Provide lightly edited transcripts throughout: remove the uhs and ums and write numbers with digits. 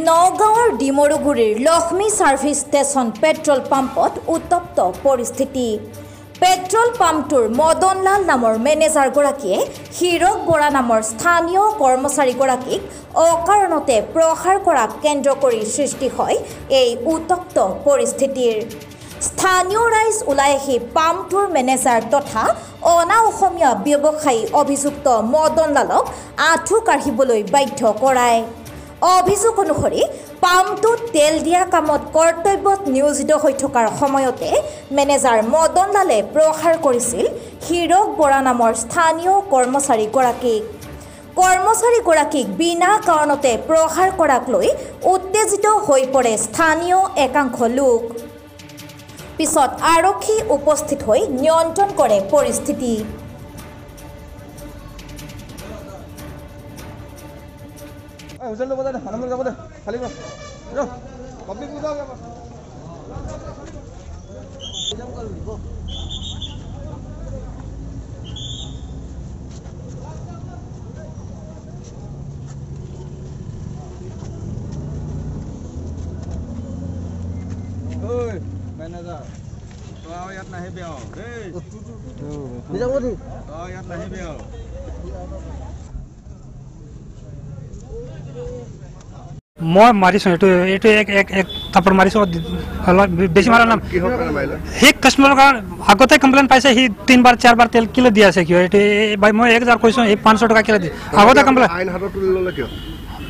নগাঁৱৰ ডিমৰুগুৰিৰ Lakshmi service station petrol পাম্পত উত্তপ্ত পৰিস্থিতি। পেট্ৰল পাম্পটোৰ মদনলাল নামৰ মেনেজাৰগৰাকীয়ে হীৰক বৰা নামৰ স্থানীয় কৰ্মচাৰীগৰাকীক অকাৰণতে প্ৰহাৰ কৰাক কেন্দ্ৰ কৰি সৃষ্টি হয় এই উত্তপ্ত পৰিস্থিতিৰ। স্থানীয় ৰাইজ ওলাই আহি পাম্পটোৰ মেনেজাৰ তথা অনা অসমীয়া ব্যৱসায়ী অভিযুক্ত মদনলালক আঁঠু কাঢ়িবলৈ বাধ্য কৰায়। অভিযোগ অনুসৰি পাম্পটোত তেল দিয়া কামত কৰ্তব্যত নিয়োজিত হৈ থকাৰ সময়তে মেনেজাৰ মদনলালে প্ৰহাৰ কৰিছিল হীৰক বৰা নামৰ স্থানীয় কৰ্মচাৰীগৰাকীক। কৰ্মচাৰীগৰাকীক বিনা কাৰণতে প্ৰহাৰ কৰাক লৈ উত্তেজিত হৈ পৰে স্থানীয় একাংশ লোক। পিছত আৰক্ষী উপস্থিত হৈ নিয়ন্ত্ৰণ কৰে পৰিস্থিতি। মই মাৰিছোঁ, এইটো এইটো এক এক এক থাপৰ মাৰিছোঁ, অলপ বেছি মাৰা নাম। সেই কাষ্টমাৰৰ কাৰণে আগতে কমপ্লেইন পাইছে, সি তিনিবাৰ চাৰিবাৰ তেল কিলো দি আছে কিয়? এইটো ভাই মই 1000 কৈছোঁ, এই 500 টকা কিলো দিয়ে আগতে কমপ্লেইন।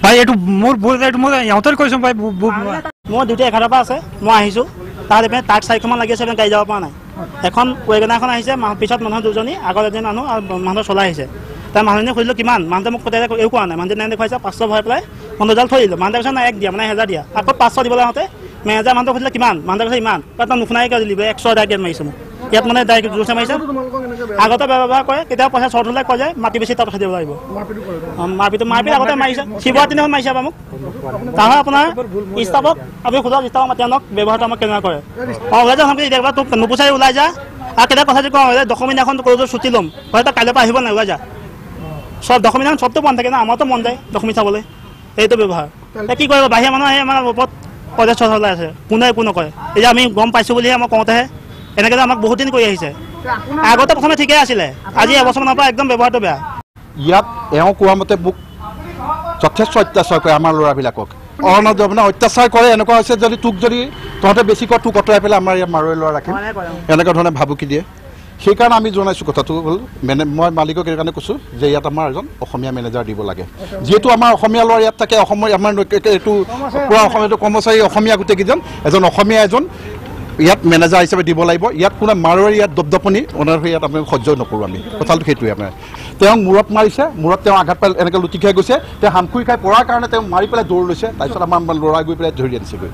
ভাই এইটো মোৰ ভুল, এইটো মই ইহঁতৰ কৈছোঁ ভাই। মোৰ ডিউটি 11 পৰা আছে, মই আহিছোঁ। তাত এইপিনে ট্ৰাক 4খনমান লাগি আছে, গাড়ী যাব পৰা নাই। এখন ৱেগনাৰ এখন আহিছে, পিছত মানুহ দুজনী, আগত এজনী মানুহ আৰু মানুহ চলাই আহিছে। তাৰ মানুহজনী সুধিলোঁ কিমান, মানুহটোৱে মোক একো কোৱা নাই। মানুহজনে দেখুৱাইছে 500 ভৰাই পেলাই 15 থৈ দিলোঁ। মানুহটোৱে কৈছে নাই এক দিয়া, মানে 1000 দিয়া। আকৌ 500 দিবলৈ আহোঁতে মেনেজাৰ মানুহটোক সুধিলে কিমান, মানুহটোৱে কৈছে ইমান। তাত নুশুনাই কিয় দিলি, 100 ডাইৰেক্ট ইয়াত মাৰিছে মোক। ইয়াত মানে ডাইৰেক্ট জোৰছে মাৰিছে। আগতে ব্যৱহাৰ কৰে, কেতিয়াবা পইচা চৰ্ট হ'লে কয় যে মাটি বেছি তাত দিব লাগিব। মাৰপিট আগতে মাৰিছে, শিৱৰাত্ৰি দিনাখন মাৰিছে এবাৰ মোক। তাৰপৰা আপোনাৰ ষ্টাফক আপুনি সোধক, ষ্টাফক মাতি আনক, ব্যৱহাৰটো আমাক কেনেকুৱা কৰে। অঁ ওলাই যা, এতিয়া তোক নুপুচাই ওলাই যা। আৰু কেতিয়াবা কথা যদি কওঁ দশমী দিনাখন কলেজত ছুটি ল'ম, কয় তই কাইলৈৰ পৰা আহিব নাই, ওলাই যা। চব দশমী দিনাখন চবটো মন থাকে না, আমাৰতো মন যায় দশমী চাবলৈ। এইটো ব্যৱহাৰ কি কৰিব, বাহিৰা মানুহ আহি আমাৰ ওপৰত কলেজ চলাই ওলাই আছে, কোনে একো নকয়। এতিয়া আমি গম পাইছোঁ বুলিহে আমাক কওঁতেহে এনেকৈ আমাক বহুত দিন কৰি আহিছে। আগতে প্ৰথমে ঠিকেই আছিলে, আজি এবছৰমানৰ পৰা একদম ব্যৱহাৰটো বেয়া। ইয়াত এওঁ কোৱা মতে মোক যথেষ্ট অত্যাচাৰ কৰে আমাৰ ল'ৰাবিলাকক, মানে অত্যাচাৰ কৰে। এনেকুৱা হৈছে যদি তোক যদি তহঁতে বেছি কৰ তোক আঁতৰাই পেলাই আমাৰ ইয়াত মাৰোৱাৰী ল'ৰা ৰাখিম, এনেকুৱা ধৰণে ভাবুকি দিয়ে। সেইকাৰণে আমি জনাইছোঁ কথাটো হ'ল মই মালিকক এই কাৰণে কৈছোঁ যে ইয়াত আমাৰ এজন অসমীয়া মেনেজাৰ দিব লাগে। যিহেতু আমাৰ অসমীয়া ল'ৰা ইয়াত থাকে, অসমৰ আমাৰ এইটো পূৰা অসমীয়াটো কৰ্মচাৰী অসমীয়া গোটেইকেইজন, এজন অসমীয়া এজন ইয়াত মেনেজাৰ হিচাপে দিব লাগিব। ইয়াত কোনো মাৰোৱাৰী ইয়াত দপদপনি অনাৰ হৈ ইয়াত আমি সহ্য নকৰোঁ। আমি কথাটো সেইটোৱে। আপোনাৰ তেওঁক মূৰত মাৰিছে, মূৰত তেওঁ আঘাত পাই এনেকৈ লুটি খাই গৈছে। তেওঁ হামখুৰি খাই পৰাৰ কাৰণে তেওঁ মাৰি পেলাই দৌৰ লৈছে। তাৰপিছত আমাৰ ল'ৰা গৈ পেলাই ধৰি আনিছেগৈ।